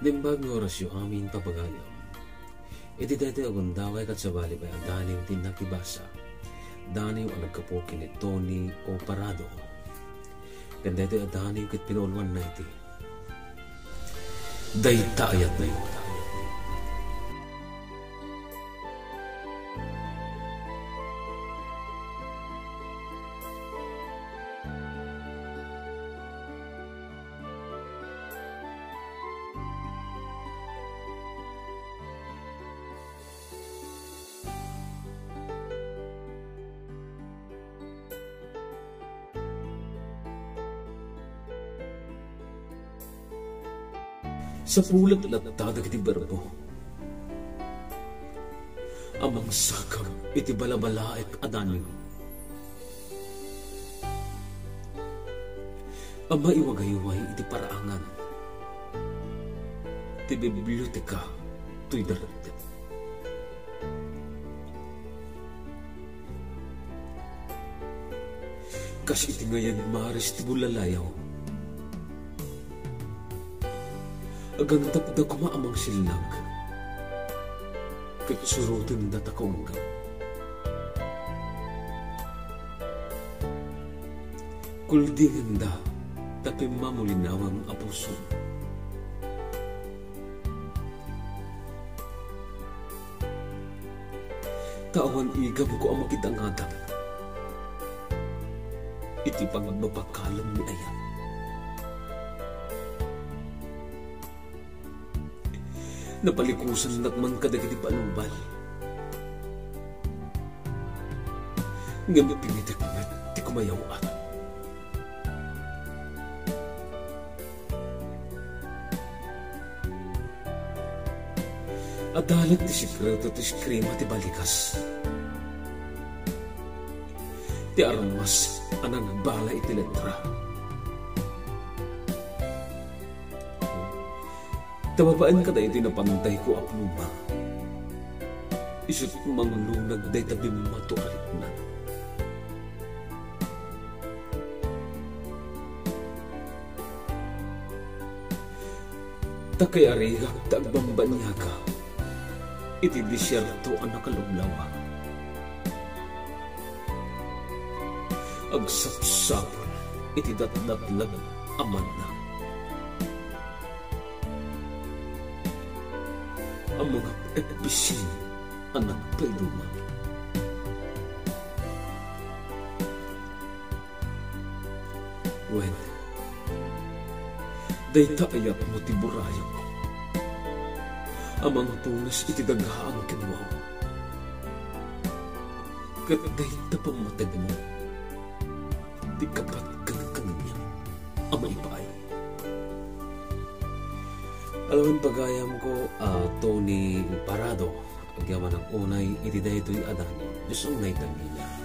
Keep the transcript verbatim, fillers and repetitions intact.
Naimbag nga orasyo amin, papagayam. Iti daytoy a gundaway ket sabali pay a daniw ti nakibasa. Daniw a naggapu ken ni Tony O. Parado. Ken daytoy a daniw ket pinauluanna iti Dayta a Yatmo. Sapulat latta dagiti berbo a mangsakab iti balabalaek a daniw a maiwagayway iti paraangan ti biblioteka toy daragdep. Kas iti ngayan maris ti bulalayaw, agantapda koma a mangsillag ket surotenda ta kaunggam. Kuldingenda ta pimmamulinawem a puso. Ta awan igamko a makidangadang iti pagbabakalem ni ayat. Napalikusannak man kadagiti balubal, ngem pinitek met ti kumayaw-at. Adda laeng ti sekreto ti eskrima ti balikas, ti armas a nagbala iti letra. Ta babaen kadaytoy napantayko a pluma, isut' manglunag dayta bimmato a rikna. Ta kayarigak ta agbambaniaga iti desierto a nakalublawa. Agsapsapul iti datdatlag a manna. A mangap-eppisin a nagpailuma. Wen, dayta a yatmo ti burayok a mangpunas iti dagaan ken wow. Ket dayta pammatedmo ti kapat ken kaniak a maipaay. Alawen pagayamko a Tony Parado, agyamanak unay iti daytoy a daniw. Dios unay tanginak.